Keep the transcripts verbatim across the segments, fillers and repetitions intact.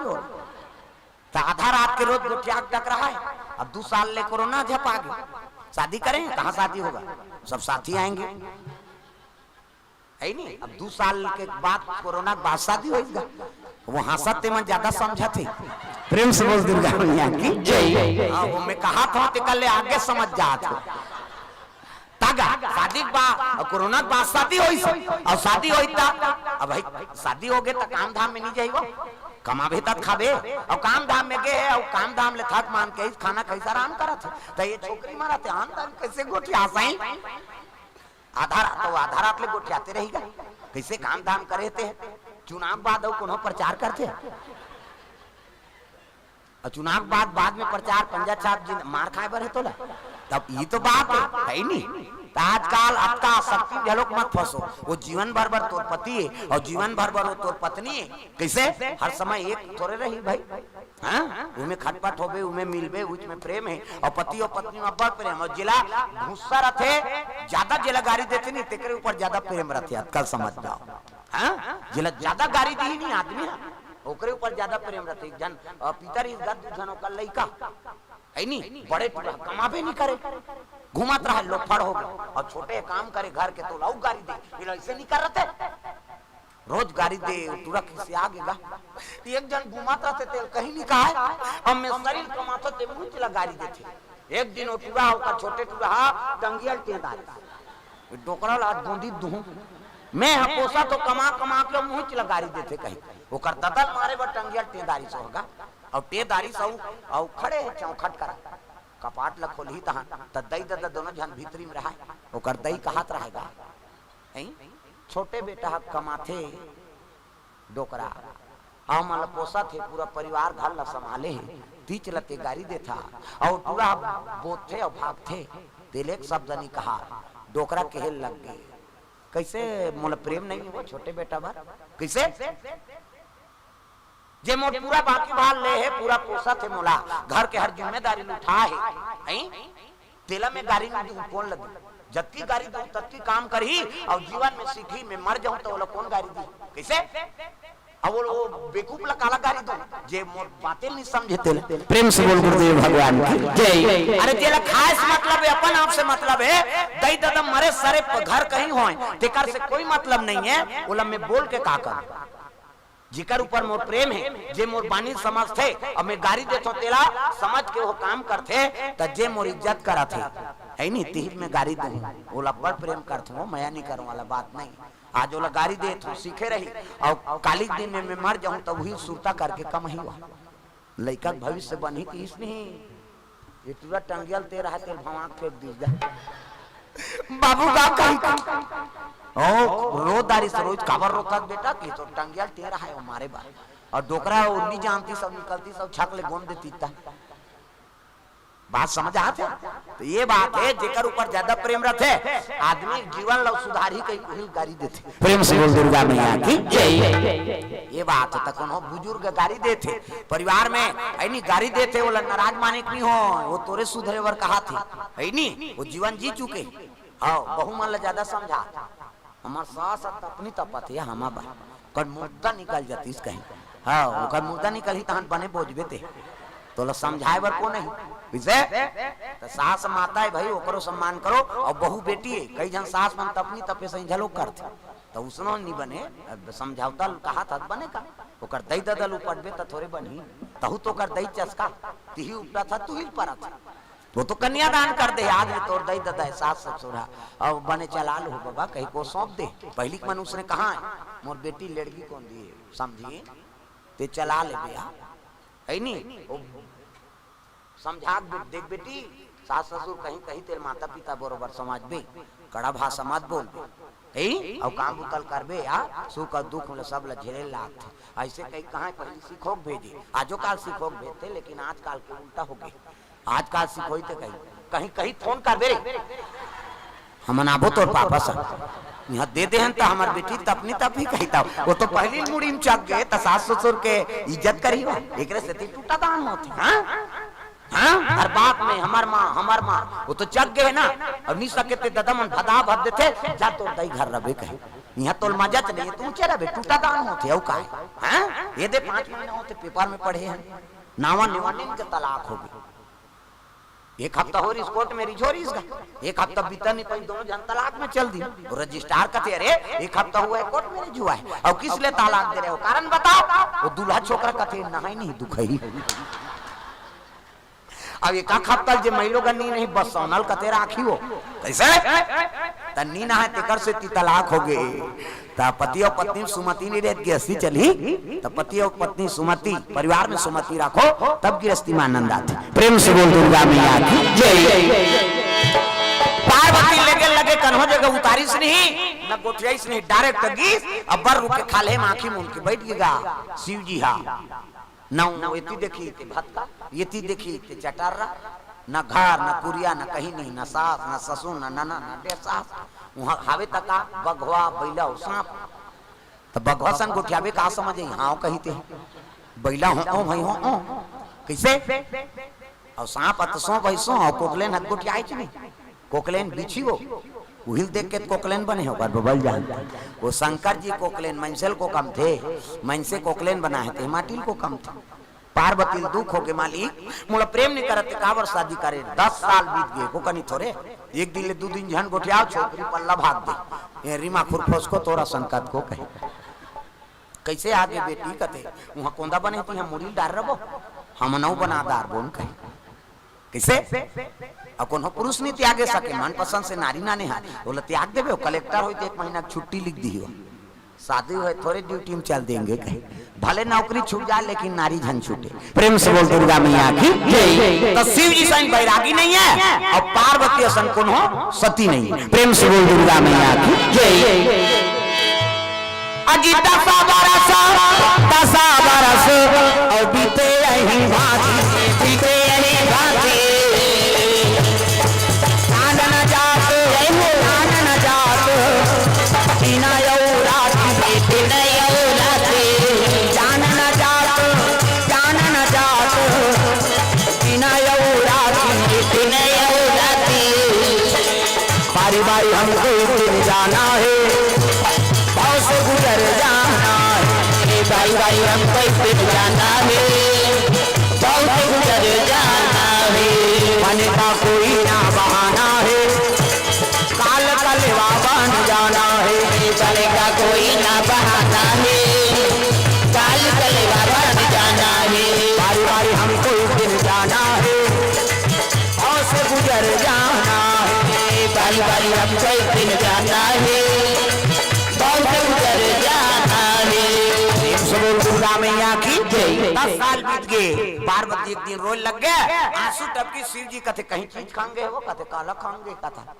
तो आधा रात के रोज गोठिया के टकराय। अब दू साल ले कोरोना झपा गे, शादी करें, कहाँ शादी होगा, सब साथी आएंगे, है नी? अब दू साल के बाद, कोरोना के बाद शादी होइगा। वो हंसत ते मन ज्यादा समझत हे। प्रेम से बोल दुर्गा मैया की जय। हाँ, वो मैं कहा था, तेकर ले आगे समझ जात हो। तगा शादी के बाद, अउ कोरोना के बाद शादी होइस, अउ शादी होइस त, अब भाई शादी होगे त काम धाम में नहीं जाइबो, कमाबे त खाबे, अउ काम धाम में गे हे, अउ काम धाम ले थक मान के खाना खाइस आराम करत हे, त ये छोकरी मरत हे, आन तान कैसे गोठिया सही? आधा रात, अउ आधा रात ले गोठियाते रहिगा, कैसे काम धाम करे ते? चुनाव बाद अउ कोनो प्रचार करथे? अउ चुनाव के बाद, बाद में प्रचार, पंजा छाप, जिन मार खाए बर हे तोला। तब ये तो बात हे, है नी? त आजकल अतका आसक्ति में घलोक मत फंसो। वो जीवन भर बर तोर पति हे अउ जीवन भर बर वो तोर पत्नी हे। कैसे? हर समय एक थोरे रही भाई। हाँ? उमे खटपट होबे, उमे मिलबे, उच में प्रेम हे। अउ पति अउ पत्नी में अब्बड़ प्रेम। अउ जेला गुस्सा रथे, ज्यादा जेला गारी देथे नी, तेकरे ऊपर ज्यादा प्रेम रथे। आजकल समझ जाओ। हाँ? जेला ज्यादा गारी दिही नी आदमी ह, ओकरे ऊपर ज्यादा प्रेम रथे। एक झन, अ, पिता रहिस गा, दू झन ओकर लइका, है नी? बड़े टूरा, कमाबे नी करे, घूमत रहे, लोफड़ हो गे। अउ छोटे काम करे घर के, तो लऊ गारी दे, "ये ऐसे नी करत हे।" रोज गारी दे, टूरा खिसिया गे गा। एक झन घूमत रथे, तेला कहीं नी कहे, अब मैं शरीर कमाथो, ते मुंह ला गारी देथे। एक दिन वो टूरा, ओकर छोटे टूरा ह, टंगिया ल टेंदारिस। डोकरा ला गोंदी दुहूं। मैं ह पोसा तो कमा कमा के मुंह ला गारी देथे कहीं। ओकर ददा ल मारे बर टंगिया ल टेंदारिस होगा। अउ टेंदारिस अउ, अउ खड़े हे चौखट करा। कपाट ला खोलही तहां, त दई ददा दोनों झन भीतरी में रहाय। ओकर दई कहत रहेगा, "हैं? छोटे बेटा ह कमाथे, डोकरा, हमन ल पोसत हे, पूरा परिवार घर ल संभाले हे, तीच ल ते गारी देथा, अउ टूरा बोथथे अउ भागथे, तेले एक शब्द नी कहा, डोकरा केहे लग गे।" कैसे मोला प्रेम नहीं हे वो छोटे बेटा बर? कैसे? जे मोर पूरा बाकी भार ले हे, पूरा पोसत हे मोला, घर के हर जिम्मेदारी ल उठा हे, हैं? तेला मैं गारी नहीं दूं, कोन ल दूं? जतकी गारी दूं, ततकी काम करही, अउ जीवन में सीखही, मैं मर जाऊं त ओला कोन गारी दी? कैसे? अब वो, वो बेकूफ ला काला गारी दूं, जे मोर बातें नहीं समझे तेला। प्रेम से बोल गुरुदेव भगवान की जय। अरे जेला खाए से मतलब हे, अपन आप से मतलब हे, दई ददा मरे सरे प-, घर कहीं होय, तेकर से कोई मतलब नहीं हे, ओला मैं बोल के का करूं? जेकर ऊपर मोर प्रेम हे, जे मोर बानी समझथे, अउ मैं गारी देथों तेला समझ के वो काम करथे, त जे मोर इज्जत करत हे, है नी, तिही ल मैं गारी दूं, ओला बड़ प्रेम करथों, मया नी करंव वाला बात नहीं। आज ओला गारी देथों, सीखे रही, अउ काली के दिन में मैं मर जाहूं, त उही सुरता करके कमही वो। लइका के भविष्य बनही कहिस नहीं। ये टूरा टंगिया ल ते रहा, तेल भवाक फेंक दीस गा। बाबू का कही का? ओ, रो डारिस रोज, काबर रोथस बेटा? कि तो टंगिया ल ते रहा हे, वो मारे बर। अउ डोकरा वो नी जानतिस, सब निकलतिस, सब छक ले गोंद देतिस त। बात समझ आत हे? त ये बात हे, जेकर ऊपर ज्यादा प्रेम रथे, आदमी जीवन ल सुधारही कहिके उही गारी देथे। प्रेम से बोल दुर्गा मैया की जय। ये बात हे, त कोनो बुजुर्ग गारी देथे, परिवार में, है नी, गारी देथे, ओला नाराज माने के नी हो, वो तोरे सुधरे बर कहत हे, है नी, वो जीवन जी चुके। हाँ, बहू मन ला ज्यादा समझा। हमर सास ह तपनी तपत हे, हमर बर। ओकर मुर्दा निकल जातिस कहीं। हाँ, ओकर मुर्दा निकलही तहन बने बोजबे ते। तोला समझाए बर कोन हे? कइसे? त सास माता हे भाई, ओकरो सम्मान करो। अउ बहू बेटी हे, कई झन सास मन तपनी तपे सही घलो करथे। त उसनो नी बने, अब समझौता ल कहा था बने का? ओकर दई ददा ल उपटबे त थोरे बनही। तहू तो ओकर दई चसका, तिही उपटा था, तुही परत। वो तो कन्यादान कर दे, आज ले तोर दई ददा हे, सास ससुर हे, अब बने चला लो बबा, कहीं को सौंप दे। पहिली के मनुष्य ने कहा हे, मोर बेटी लड़की कोन दिए, समझी? ते चला ले बे, है नी? वो समझा के दे-, देख बेटी, सास ससुर कहीं कहीं तेल माता पिता बरोबर समझबे, कड़ा भाषा मत बोलबे, है? अउ काम बुता ल करबे यार, सुख अउ दुख में सब ल झेले लागथे। ऐसे कहीं कहाँ पहिली सिखो के भेजे, आजो काल सिखो के भेजथे, लेकिन आजकल के उल्टा हो गे। आजकल सिखोई ते कहीं, कहीं, कहीं फोन करबे रे, हमन आबो तोर पापा संग। इहाँ दे देहन त हमर बेटी तपनी तपही कहिता। वो तो पहिली मुड़ी में चघ गे, त सास ससुर के इज्जत करही वा। एकरे सेती टूटा दान होथे, हाँ? हाँ? हर बात में हमर माँ, हमर माँ। वो तो चघ गे हे ना। अब नी सके ते ददा मन भदा भद देथे, जा तोर दई घर रबे कहे। इहाँ तोल मजा चले, तू चला बे, टूटा दान होथे, अउ काय? हाँ? ये दे पाँच महीना होथे, पेपर में पढ़े हन, नावा नेवा नीन के तलाक हो गे। एक हफ्ता हो रिस कोर्ट में रिझो रिस गा, एक हफ्ता बीता नहीं पाई, दोनों जन तलाक में चल दी। वो रजिस्ट्रार कथे, "अरे, एक हफ्ता हुआ है कोर्ट में रिझुआ है, अउ किस ले तलाक दे रहे हो, कारण बताओ।" वो दूल्हा छोकरा कथे, "नहाई नहीं दुखई।" अब एक आध हफ्ता जे मइलो गा नी नहीं, बस सोनल कथे राखी हो। कैसे? त नी नहाए तेकर से ती तलाक हो गे। त पति अउ पत्नी में सुमति नहीं रहत, गृहस्थी चलही। त पति अउ पत्नी सुमति, परिवार में सुमति राखो, तब गृहस्थी में आनंद आथे। प्रेम से बोल दुर्गा मैया की जय। पार्वती लेगे लगे कन्हो जगह उतारिस नहीं, न गोठियाइस नहीं, direct गीस, अब्बर रुके खाल्हे में आँखी मूंद के बैठ गे गा शिव जी हा। न एती देखी ते भतका, एती देखी ते चटर्रा, न घर, न कुरिया, न कहीं नहीं, न सास, न ससुर, न नना, न डेर सास। उहाँ हावे तका बघवा, बैला अउ सांप। त बघवा सन गोठियाबे का समझ आई? हाँ कही ते। बैला हो, ओ भाई हो, ओ। कैसे? अउ सांप अत सो भाई सो, अउ कोकलेन हत गोठियाए च नहीं। कोकलेन बिछी हो, उहिल देख के त कोकलेन बने हो, पर बबल जान। वो शंकर जी कोकलेन, मनसेल को कम थे, मनसे कोकलेन बना है, ते माटिल को कम थे। पार्वती ल दुख हो गे, "मालिक, मोला प्रेम नहीं करत, ते काबर शादी करे?" दस साल बीत गे, को कनी थोरे, एक दिन ले दू दिन झन गोठियाव, छोकरी पल्ला भाग दे। ये रीमा खुरफोस को तोरा संकत को कहे। कैसे आगे बेटी कथे, "उहाँ कोंदा बने थी, हम मुड़ी डार रबो, हम नौ बना दार बोन कहे।" कैसे? अउ कोनो पुरुष नहीं त्यागे सके, मनपसंद से नारी नाने हा, ओला त्याग देबे, वो कलेक्टर होई त एक महीना के छुट्टी लिख दी हो। शादी होए थोरे ड्यूटी में चल देंगे कहे, भले नौकरी छूट जाए लेकिन नारी झन छूटे। प्रेम से बोल दुर्गा मैया की जय। त शिव जी सन बैरागी नहीं है अउ पार्वती असन कोनो सती नहीं है। प्रेम से बोल दुर्गा मैया की जय। अजी दसा बरस, दसा बरस, अउ बीते यही भांति, बीते यही भांति। चांद न जात, चांद न जात, बिना यौ रात, बिना यौ रात। चांद न जात, चांद न जात, बिना यौ रात, बिना यौ रात। बारी बारी हमको एक दिन जाना है, भव से गुजर जाना है। बारी बारी हमको एक दिन जाना है, भव से गुजर जाना है। बने का कोई ना बहाना है, काल कलेवा बन जाना है। बने का कोई ना बहाना है, काल कलेवा बन जाना है। बारी बारी हमको एक दिन जाना है, भव से गुजर जाना है। बारी बारी हमको एक दिन जाना है, भव से गुजर जाना है। प्रेम से बोल दुर्गा मैया की जय। दस साल बीत गे, पार्वती एक दिन रोए लग गे, आंसू टपकी, शिव जी कथे, "कहीं चीज खांगे हो?" कथे, "काला खांगे?" कथा,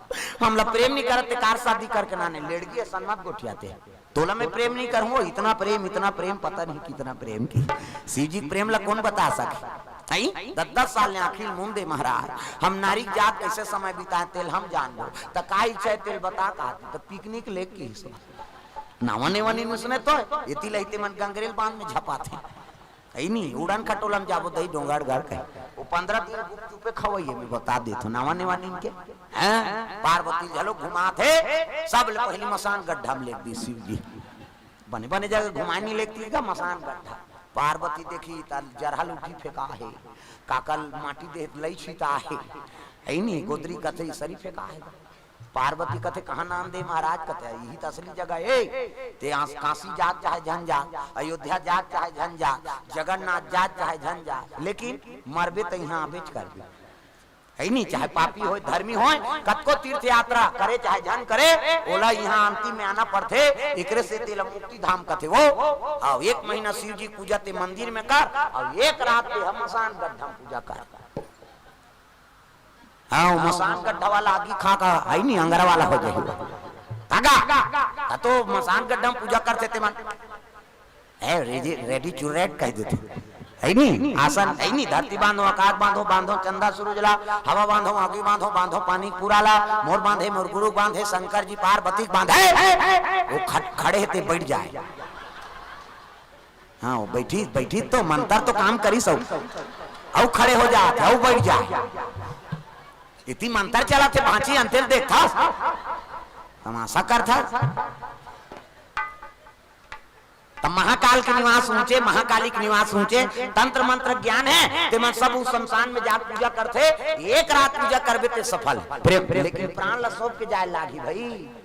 "हमला प्रेम नहीं करत, ते कार शादी करके नाने लेड़गी असन मत गोठियाते।" तोला मैं प्रेम नहीं करूंगा, इतना प्रेम, इतना प्रेम, पता नहीं कितना प्रेम की। शिव जी के प्रेम ला कौन बता सके? हई? दस दस साल ने आखिर मुंदे महाराज, हम नारी जात कैसे समय बिताए, तेल हम जान लो। त का इच्छा है, तेल बता, कहा त पिकनिक लेके ही सो। नावा नेवा नहीं सुने तो, एती लहिते मन गंगरेल बांध में झपाते। अई नहीं, उड़न खटोला में जाबो दही डोंगरगढ़ कहे। वो पंद्रह दिन गुपचुपे खवइए, मैं बता देत हूँ, नावा नेवा नीन के। हैं? पार्वती घलो घुमात हे, सब ले पहली मसान गड्ढा में लेग दी शिव जी। बने बने जगह घुमाए नहीं लेगती का मसान गड्ढा। पार्वती देखी त जरहल उठी फेंका हे, काकल माटी देह लई छिता हे। अई नहीं, गोदरी कथे सरी फेंका हे। पार्वती कथे, "कहाँ नाम दे महाराज?" कथे, "यही त असली जगह हे। ते आस-, काशी जात चाहे झन जात, अयोध्या जात चाहे झन जात, जगन्नाथ जात चाहे झन जात, लेकिन मरबे त इहाँ आबेच करबे।" है नहीं, चाहे पापी होय, धर्मी होय, कतको तीर्थ यात्रा करे चाहे झन करे, ओला इहाँ अंतिम में आना पड़थे। एकरे से तेला मुक्ति धाम कथे वो। हाँ, एक महीना शिव जी पूजा ते मंदिर में कर, अउ एक रात ते ह मसान गड्ढा में पूजा कर। हाँ, वो मसान गड्ढा वाला आगी खा का, है नहीं, अंगरा वाला हो जाही। कागा, का तो मसान गड्ढा में पूजा करथे ते मन। ए, रेडी, रेडी चुरेट कह देथे। है नहीं, आसन है नहीं, धरती बांधो, आकाश बांधो, बांधो चंदा सूरज ला, हवा बांधो, आगी बांधो, बांधो पानी पूरा ला, मोर बांधे, मोर गुरु बांधे, शंकर जी पार्वती बांधे। वो खट-, खड़े ते बैठ जाए। हाँ, वो बैठी, बैठी तो मंतर तो काम करी सौ। अउ खड़े हो जात, अउ बैठ जाए। इतनी मंतर चला थे, भांची अंतेल देखथस, तमाशा करथस। त महाकाल के निवास ऊंचे, महाकाली के निवास ऊंचे। तंत्र मंत्र ज्ञान हे, ते मन सब उस शमशान में जाके पूजा करथे। एक रात पूजा करबे ते सफल हे। प्रेम, लेकिन प्राण ला सौंप के जाए लागही भई।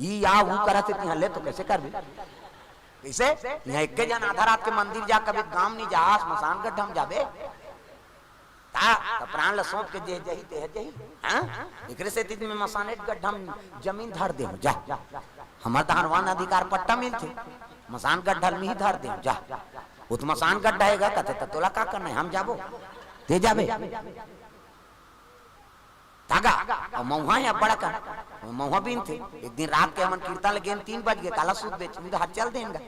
ई या ऊ करत हे, तिहां ले तो कइसे करबे? कइसे? इहां एके जन आधा रात के मंदिर जा, कभी गांव नहीं जा, श्मशान गड्ढा में जाबे। ता, त प्राण ल सौंप के जे जही, ते ह जही। हाँ? एकरे सेती में मसानेट गड्ढा म जमीन धर दे हो, जा। हमर तहान वन अधिकार पट्टा मिलथे, मसान गड्ढा ल मिही धर दे हो, जा। वो तो मसान गड्ढा हे गा, कथे, "त तोला का करना हे, हम जाबो, ते जाबे।" तागा, अउ मउहा हे अब्बड़ अकन, मउहा बीनथे। एक दिन रात के हमन कीर्तन ल गेन, तीन बज गे, काला सूत बेच, उधार चल देन गा।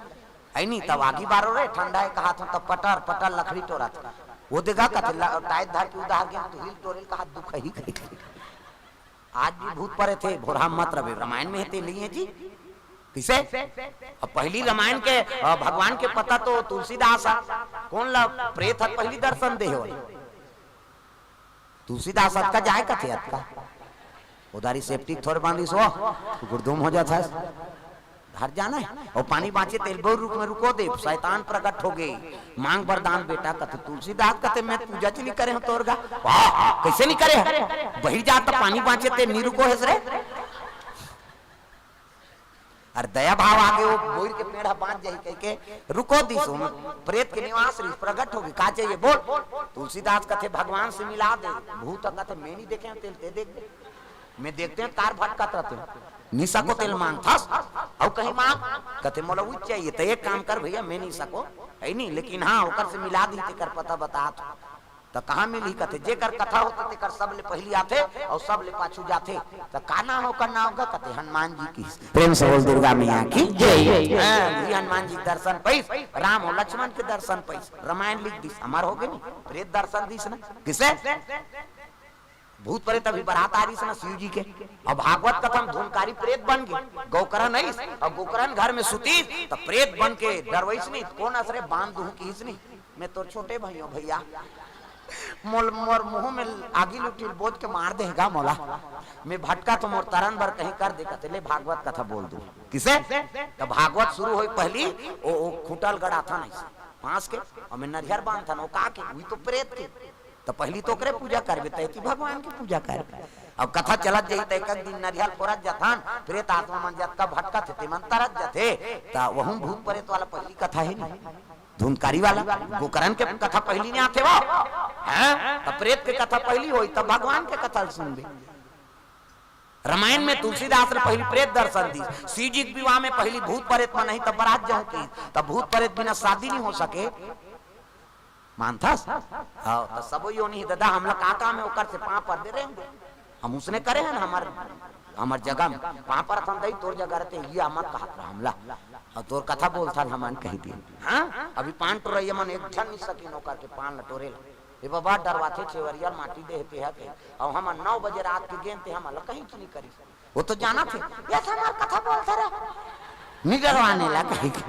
है नी, तब आगी बारो रे, ठंडा हे कहात हूँ, तब पटर, पटर लकड़ी टोरत। वो देगा कथे, ल-, टाइट धर के उधार गेन, तू हिल टोरेल कहा दुख ही। आज भी भूत परे थे, भोरहा मत रहे, रामायण में हे ते नहीं हे जी। किसे? अब पहली रामायण के, अ, भगवान के पता तो तुलसीदास आ, कौन ला प्रेत हर पहली दर्शन दे हो? तुलसीदास अतका जाए कथे अतका। उधारी सेप्टिक थोड़े बांधिस हो, गुड़धुम हो जात हस। घर जाना हे। अउ पानी बांचे तेल बहु रुख में रुको दे, शैतान प्रकट हो गे। मांग वरदान बेटा कथे, तुलसीदास कथे, "मैं पूजा च नहीं करे हूँ तोर गा।" वाह, कइसे नहीं करे हस? बहिर जात पानी बांचे तेल नहीं रुको हेस रे। अरे दया भाव आगे वो बोइर के पेड़ ह बांच जाही कहिके रुको दिस, ओमे प्रेत के निवास रहिस, प्रकट होगे, का चाहिए बोल। तुलसीदास कथे भगवान से मिला दे, भूत ह कथे मैं नहीं देखे हूं तेल, ते देख दे, मैं देखते हैं तार भटकत रहते हो, नहीं सको तेल मांगथस, अउ कहीं मांग, कथे मोला उच चाहिए, त एक काम कर भैया मैं नहीं सको, है नहीं, लेकिन हाँ ओकर से मिला दी, तेकर पता बता तू। त कहाँ मिलही कथे, जेकर कथा होथे तेकर सबले पहिली आथे अउ सबले पाछू जाथे। त का नाम ओकर नाम का कथे, हनुमान जी की। प्रेम से बोल दुर्गा मैया की जय। हाँ, जी हनुमान जी के दर्शन पइस, राम अउ लक्ष्मण के दर्शन पइस, रामायण लिख दिस, अमर हो गे नी, प्रेत दर्शन दिस ना। किसे? भूत प्रेत अभी बरात आ रहिस ना शिव जी के, अउ भागवत कथा में धुनकारी प्रेत बन गे, गोकरण अइस, अउ गोकरण घर में सुतीस, त प्रेत बन के डरवइस नी, कोन असरे बांध दूं किहिस नी। मैं तोर छोटे भाई हूँ भैया, मोल, मोर मुंह में आगी लुटिल बोझ के मार देगा मोला, मैं भटका तो मोर तरन बर कहीं कर दे, कथे ले भागवत कथा बोल दू। किसे? त भागवत शुरू होई पहली, ओ, ओ खूंटा ल गड़ाथन अइसे, बांस के, अउ मैं नरियर बांधथन, ओ का के, उही तो प्रेत के। त पहली तो ओकरे पूजा करबे, तैती भगवान की पूजा करबे। अब कथा चलत जाही, त एक, एक दिन नरियर फोरत जाथन, प्रेत आत्मा मन जतका भटकत हे, ते मन तरत जाथे, त वहू भूत प्रेत वाला पहली कथा हे नी। धुंधकारी वाला, गोकरण के कथा पहली नहीं आथे वो। हैं? त प्रेत के कथा पहली होई, तब भगवान के कथा सुनबे। रामायण में तुलसीदास ने पहली प्रेत दर्शन दिस, शिव जी के विवाह में पहली भूत प्रेत मन ही तब बरात जाऊं की, तब भूत प्रेत बिना शादी नहीं हो सके। मानथस? हाँ, त सबो योनि ही दादा, हमला का काम हे ओकर से पांव पर दे रहे हैं। हम उसने करे हैं ना, हमर, हमर जगह में पांव परथन दई, तोर जगह रहते, ये मत कहत रहा हमला। अउ तोर कथा बोलथन हमन कही दिन। हाँ? अभी पान टोरइया मन एक झन नहीं सकिन ओकर के पान ल टोरे ला। ए बाबा, डरवाथे छेवरिया ल माटी देह ते ह कही। अउ हमन नौ बजे रात के गेन ते हमन ल कहीं नहीं करी। वो तो जानथे, ये हमार कथा बोलथे रे। नहीं डरवाने ला कहीं के।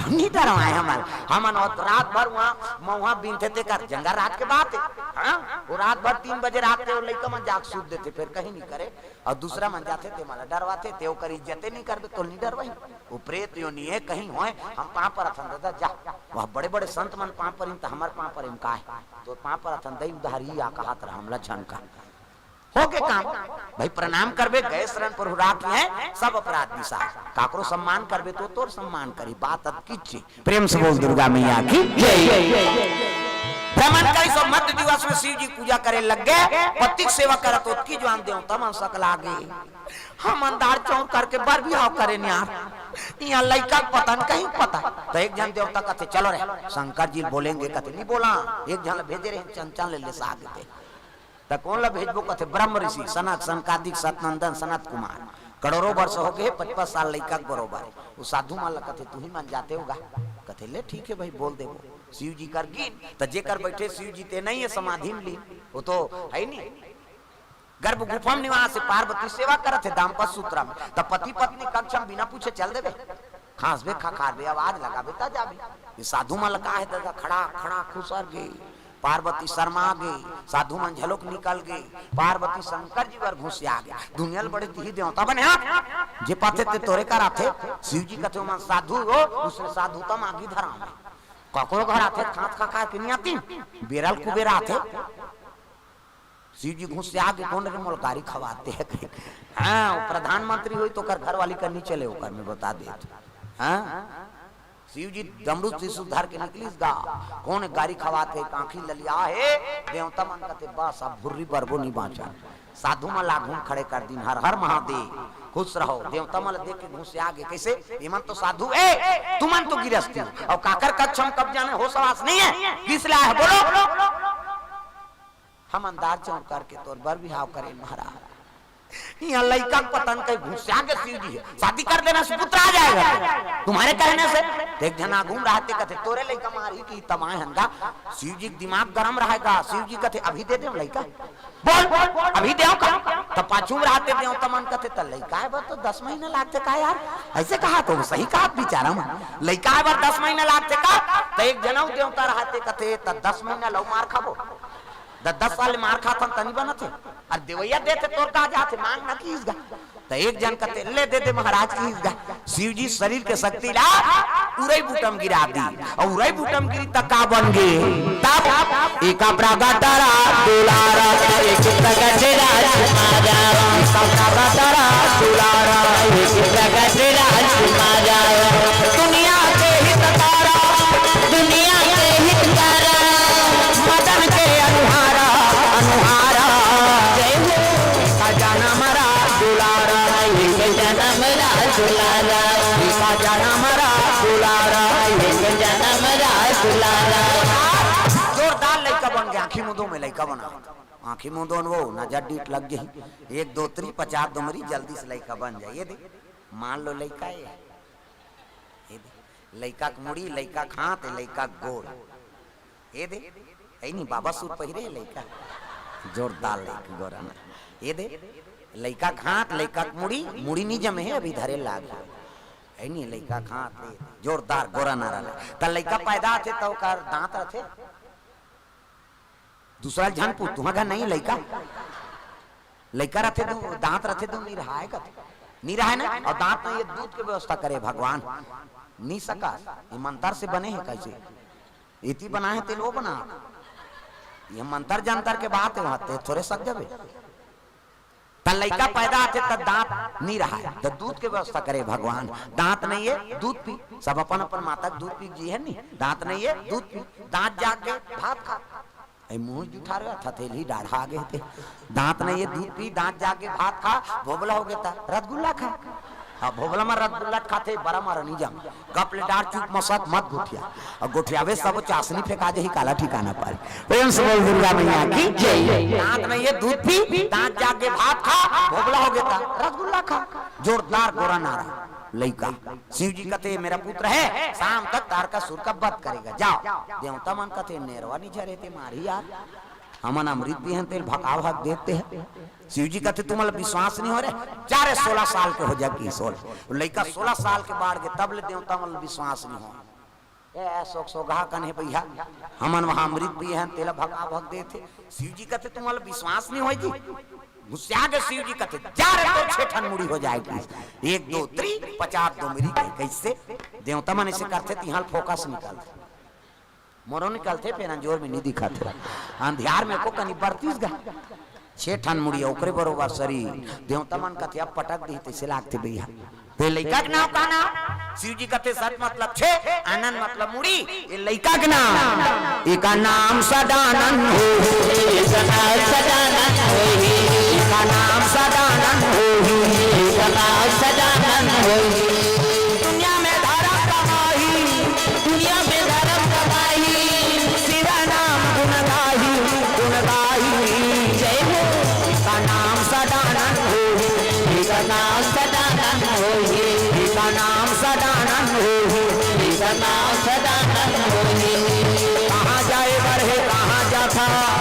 हम नहीं डरवाए हमन। हमन वो रात भर वहाँ महुआ बीनथे तेकर जंगल रात के बात हे। हाँ? वो रात भर तीन बजे रात के वो लइका मन जाग सूत देथे, फिर कहीं नहीं करे। अउ दूसरा मन जाथे, ते मन ला डरवाथे, ते ओकर इज्जते नहीं करबे, तो नहीं डरवाही। वो प्रेत योनि हे, कहीं होय, हम पांव परथन दादा, जा। वह बड़े-बड़े संत मन पांव परिन, त हमर पांव परिन का हे? तो पांव परथन दई उधारी आ कहत रहा, हमला झन का। हो के काम, भाई प्रणाम करबे, गए शरण प्रभु राखिहैं, सब अपराध बिसार। काकरो सम्मान करबे तो तोर सम्मान करी, बात अतकिच हे। प्रेम से बोल दुर्गा मैया की जय। भ्रमण करिस अउ मध्य दिवस में शिव जी पूजा करे लग गे, पति के सेवा करत ओतकी जुवान देवता मन सकला गे। हमन दार चौर करके बर बिहाव करेन यार, इहाँ लइका के पता न कहीं पता। त एक झन देवता कथे, "चलो रे, शंकर जी ल बोलेंगे।" कथे, "नहीं बोला, एक झन ल भेजे रहे, चंचल ले, ले सा देते।" त कोन ल भेजबो? कथे, "ब्रह्म ऋषि, सनक, सनकादिक, सतनंदन, सनत कुमार, करोड़ों वर्ष हो गे, पचपन साल लइका के बरोबर हे।" वो साधु मन ल कथे, "तुही मन जाते हो गा?" कथे, "ले ठीक हे भाई, बोल देबो।" शिव जी कर गिन, त जेकर बैठे शिव जी ते नहीं हे समाधि में लीन, वो तो हे नहीं। गर्भ गुफा में निवास हे, पार्वती सेवा करत हे दाम्पत्य सूत्र में, त पति पत्नी कक्ष में बिना पूछे चल देबे, खांसबे, खखारबे, आवाज लगाबे, त जाबे। ये साधु मन ल का हे, दादा, खड़ा, खड़ा खुसर गे। पार्वती शर्मा गे, साधु मन झलोक निकल गे, पार्वती शंकर जी बर घुसिया गे। दुनिया ल बड़े तिही देवता बने, हाँ? जे पाथे ते तोरे कर आथे। शिव जी कथे, "ओमन साधु हो, दूसरे साधु त मागी धराम हे।" ककरो घर आथे, खात खा खा के नहीं आती, बेरल कुबेर आथे। शिव जी घुसिया गे, "कौन रे मोल गारी खवाथे?" हाँ, वो प्रधानमंत्री होई तो ओकर घरवाली कर नहीं चले, ओकर मैं बता देत। हाँ? शिव जी डमरू त्रिशूल धर के निकलिस गा, कौन गारी खवाथे, आँखी ललिया हे, देवता मन कथे, "बस अब भुर्री बरबो नहीं बाँचा।" साधु मन ला घूम खड़े कर दिन, "हर हर महादेव, खुश रहो।" देवता मन ला देख के घुसिया गे, "कैसे? एमन तो साधु हे, तुमन तो गिरस्ती हो, अउ काकर कक्ष म कब्जा हे, होश हवास नहीं हे, किस ला हे, बोलो?" "हम अंदाज चौंक करके तोर बर बिहाव करे महाराज।" इहाँ लइका के पतन कहीं घुसिया गे शिव जी हे, "शादी कर देना, सुपुत्र आ जाएगा तुम्हारे कहने से।" तो एक झन आगू म रहते कथे, "तोरे लइका मारही कि तमाय हन गा।" शिव जी के दिमाग गरम रहेगा, शिव जी कथे, "अभी दे देव लइका।" "बोल, अभी देव का?" त पाछू म रहते देवता मन कथे, "त लइका हे बर तो दस महीना लागथे का यार?" ऐसे कहा तो सही कहा बेचारा मन, "लइका हे बर दस महीना लागथे का?" त एक जनऊ देवता रहते कथे, "त दस महीना लऊ मार खाबो, द-, दस साल मार खाथन तनी बनत हे, अउ देवैया देथे तोर का जाथे, मांग न किहिस गा।" त एक जन कथे, "ले दे दे महाराज," किहिस गा। शिव जी शरीर के शक्ति ला उरई बूटा म गिरा दी, अउ उरई बूटा म गिरी त का बन गे? तब एका प्रगट राज दुलारा, एक प्रगट राजकुमारा, एका प्रगट राज दुलारा, एक प्रगट राजकुमारा। दुनिया के हितकारा, दुनिया के हितकारा, मदन के अनुहारा, अनुहारा। जय हो। जनम रा दुलारा, एक जनम रा दुलारा, एक जनम रा दुलारा, एक जनम रा दुलारा। जोरदार लइका बन गे, आँखी मुंदो में लइका बना। आँखी मुंदो में वो नजर डीठ लग जाही। एक दो त्री, पचास दुमरी, जल्दी से लइका बन जाए। ये दे, मान लो लइका हे। ये दे, लइका के मुड़ी, लइका के हाथ, लइका के गोड़। ये दे, हे नहीं, बाबा सूट पहिरे हे लइका। जोरदार लइका गोरा ना। ये दे, लइका के हाथ, लइका के मुड़ी, मुड़ी नहीं जमे हे, अभी धरे लाग हे। हे नहीं, लइका के हाथ, ये दे, जोरदार गोरा नारा ले। त लइका पैदा होथे त ओकर दांत रथे। दूसरा झन पूछ, तुँहर घर नहीं लइका? लइका रथे दू, दांत रथे दू, नहीं रहाय कथे। नहीं रहाय ना? अउ दांत नहीं हे, दूध के व्यवस्था करे भगवान। नहीं सकस। ये मंतर से बने हे कैसे? इति बनाए हे तेल वो बना। ये मंतर जंतर के बात हे, वहाँ ते थोरे सक जबे। त लइका पैदा होथे त दांत नहीं रहाय, त दूध के व्यवस्था करे भगवान। दांत नहीं हे, दूध पी। सब अपन अपन माता के दूध पी जी हे नहीं। दांत नहीं हे, दूध पी। दांत जाग गे, भात खा। ए मुंह जुठा रहा, थथेली डाढ़ा गे ते। दांत नहीं हे, दूध पी, दांत जाग गे, भात खा, भोभला हो गे त रसगुल्ला खा। हाँ, भोभला म रसगुल्ला खाथे, बरा म नहीं जम। गप ले डार चुप मसत मत गोठिया। अउ गोठियाबे सब चासनी फेंका जाही, काला ठिकाना पारी। प्रेम से बोल दुर्गा मैया की जय। दांत नहीं हे, दूध पी, दांत जाग गे, भात खा, भोभला हो गे त रसगुल्ला खा। जोरदार गोरा नारा। लइका। शिव जी कथे, "मेरा पुत्र है, शाम तक तारकासुर का वध करेगा, जाओ।" देवता मन कथे, "नेरवा नहीं झरे ते मारही यार, हमन अमृत पीए हन, तेला भका भक देते हैं।" शिव जी कथे, "तुमन ला विश्वास नहीं हो रे, जा रे, सोलह साल के हो जा कि सोलह।" लइका सोलह साल के बाढ़ गे, तब ले देवता मन ला विश्वास नहीं हो। ए, सोक सोगहा कन हे भैया, हमन वहाँ अमृत पीए हन, तेला भका भक देथे। शिव जी कथे, "तुमन ला विश्वास नहीं होय जी?" गुस्सा गे शिव जी कथे, "जा रे, तोर छे ठन मुड़ी हो जाए।" एक दो त्री, पचास दुमरी के। कैसे? देवता मन ऐसे करथे, तिहाँ ले फोकस निकलथे। मोरो निकलथे, फेर अंजोर में नहीं दिखत हे। अंधियार में को कनी बरतिस गा। छे ठन मुड़ी, ओकरे बरोबर शरीर। देवता मन कथे, "अब पटक दिही, तैसे लागथे भैया।" ते लइका के नाम का नाम? शिव जी कथे, सत मतलब छे, आनंद मतलब मुड़ी। ये लइका के नाम। एका नाम सदानंद होही, एका नाम सदानंद होही, एका नाम सदानंद होही, एका नाम सदानंद होही। दुनिया में धरम कमाही, दुनिया में धरम कमाही, शिव नाम गुण गाही, गुण गाही। जय हो। एका नाम सदानंद होही, एका नाम सदानंद होही, एका नाम सदानंद होही, एका नाम सदानंद होही। कहाँ जाए बर हे, कहाँ जाथा,